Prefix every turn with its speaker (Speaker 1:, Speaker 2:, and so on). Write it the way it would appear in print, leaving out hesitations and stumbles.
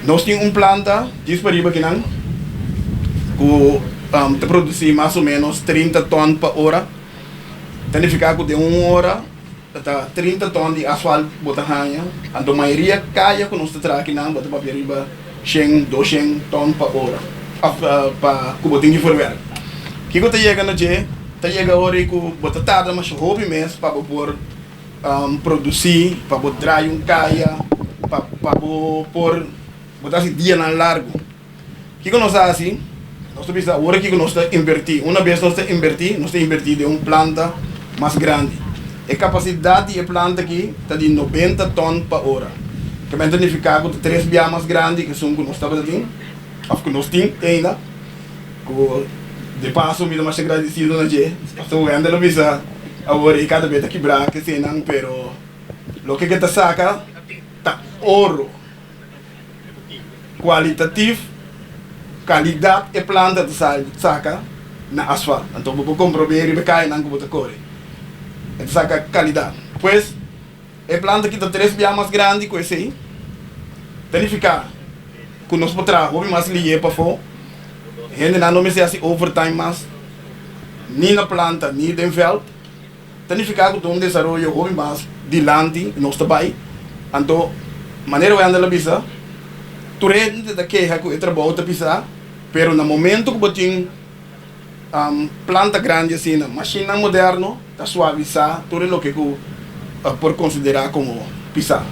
Speaker 1: Nos tin un planta disponibel akinan, ku ta produsí mas o ménos 30 ton pa ora. Ta nifiká ku den un ora ta 30 ton di asfalt bo ta haña. Anto mayoria kaya ku nos ta traha akinan, bo ta papia riba 100, 200 ton pa ora. Òf pa ku bo tin di verwerk. Kiko ta yega na dje, ta yega ora ku bo ta tarda mas hopi mes pa bo por produsí, pa bo drai un kaya, pa bo por bo ta hasi dianan largu. Kiko nos ta hasi? Nos ta bisa awor ku nos ta invertí. Un bes nos ta invertí den un planta mas grandi. E kapasidat di e planta aki ta di 90 ton pa ora. Ku ta nifiká ku tres biaha mas grandi ku esun ku nos tabatin, òf ku nos tin ainda. Ku di paso mi ta mas agradesido na dje. Pasobra Wendel a bisa awor i kada bes ta kibra ku eseinan, pero loke ku ta saka ta oro. Kualitativo, kalidat e planta ta saka na asfalt. Anto bo komprobá riba kayanan ku bo ta kore. E ta saka kalidat. Pues e planta aki ta tres biaha mas grandi ku esei. Ta nifiká ku nos por traha mas lihé pafó. Hendenan no mester hasi overtime mas, ni na planta, ni den veld. Ta nifiká ku un desaroyo hopi mas dilanti nos ta bai. Anto, manera Wendel a bisa, tur hende ta keha ku e trabou ta pisá, pero na momento ku bo tin planta grandi asina, machine moderno, ta suavisá tur loke ku por konsiderá komo pisá.